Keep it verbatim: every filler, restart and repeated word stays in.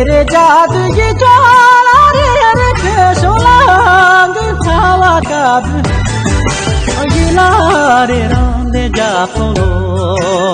རེ་རེ་རྒྱ་དུ་ཡི་ཅོ་ལ་རེ་རེ་ཁེ་ཤོ་ལ་གི་ཁ་བ་ཀ་དུ་ཡི་ལ་རེ་རང་དེ་རྒྱ་ཕུང་ལོ།